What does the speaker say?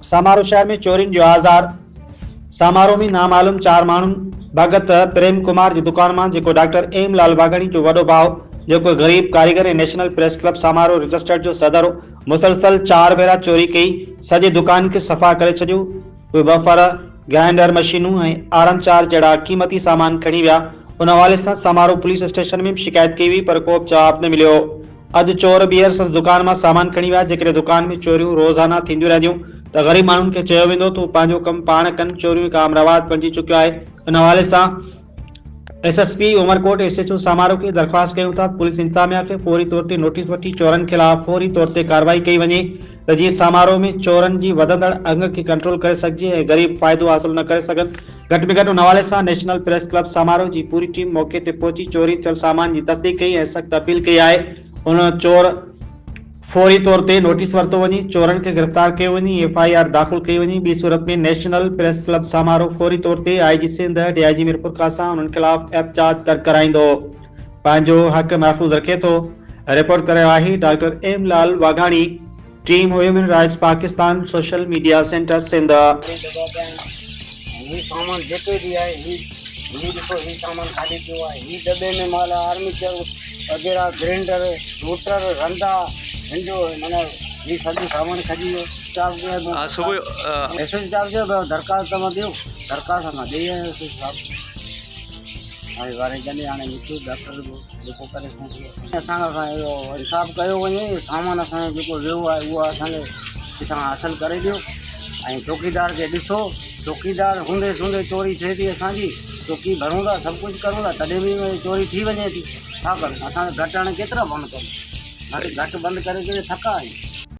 سامارو شهر ۾ چورين جو آزار، سامارو ۾ نامعلوم چار ماڻهن ڀڳت پريم ڪمار جي دڪان مان جيڪو ڊاڪٽر ايم لال واگهاڻي جو وڏو ڀاء جيڪو غريب ڪاريگر ۽ national press club Samaro registered جو صدر هو مسلسل چار ڀيرا چوري ڪئي سڄي دڪان کي صفا ڪري ڇڏيو اهي بفر، گرائنڊر مشينون ۽ آرم چار جهڙا قيمتي سامان کڻي ويا ان حوالي سان سامارو پوليس اسٽيشن ۾ به شڪايت ڪئي وئي پر ڪو به جواب نه مليو. اڄ چور ٻيهر سندس دڪان مان سامان کڻي ويا، جيڪڏهن دڪان ۾ چوريون روزانه ٿينديون رهنديون ته غريب ماڻهن کي چيو ويندو ته هو پنهنجو ڪم پاڻ ڪن، چوريون هڪ عام رواج بڻجي چڪيو آهي، ان حوالي سان S S P Umerkot S H O Samaro کي درخواست ڪيون ٿا ته پوليس انتظاميا کي فوري طور تي نوٽيس وٺي چورن خلاف فوري طور تي ڪارروائي ڪئي وڃي ته جيئن سامارو ۾ چورن جي وڌندڙ انگ کي ڪنٽرول ڪري سگهجي ۽ غريب فائدو حاصل نه ڪري سگهن، گهٽ ۾ گهٽ ان حوالي سان نيشنل پريس ڪلب سامارو جي پوري ٽيم موقعي تي پهچي چوري ٿيل سامان جي تصديق ڪئي ۽ سخت اپيل ڪئي آهي ان چور فوري طور تي نوٽيس ورتو وڃي، چورن کي گرفتار ڪيو وڃي، ايف I R داخل ڪئي وڃي، ٻي صورت ۾ نيشنل پريس ڪلب سامارو فوري طور تي آء جي سنڌ، ڊي I جي ميرپورخاص سان انهن خلاف احتجاج درج ڪرائيندو. پنهنجو حق محفوظ رکي ٿو. رپورٽ ڪري رهيو آهي doctor M Lal Waghani, team human rights Pakistan social media centre Sindh. دٻا پيا آهن ۽ هي سامان جيڪي به آهي هي هي ڏسو هي سامان خالي پيو آهي هي دٻي ۾ مال آرميچر وغيره گرينڊر روٽر رندا هن جو معنيٰ هي سڄو سامان کڄي ويو صاحب جو صبح ايس ايس صاحب جو درخواست مان ڏيو درخواست مان ڏئي آيو ايس ايس صاحب هاڻي واري جڏهن هاڻي نڪتو ڊاڪٽر به جيڪو ڪري اسان سان اهو انصاف ڪيو وڃي سامان اسان جو جيڪو ويو آهي اهو اسان کي ڪٿان حاصل ڪري ڏيو ۽ چوڪيدار کي ڏسو چوڪيدار هوندي سوندي چوري ٿئي ٿي اسان جي چوڪي ڀرون ٿا سڀ ڪجهه ڪرون ٿا تڏهن به چوري ٿي وڃي ٿي ڇا ڪرون اسان گهٽ هاڻي ڪيترا بند ڪرون گهٽ بند ڪري ڪري ٿڪا آهيون.